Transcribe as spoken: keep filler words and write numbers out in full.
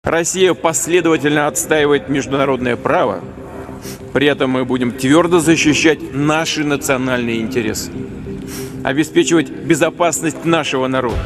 Россия последовательно отстаивает международное право. При этом мы будем твердо защищать наши национальные интересы, обеспечивать безопасность нашего народа.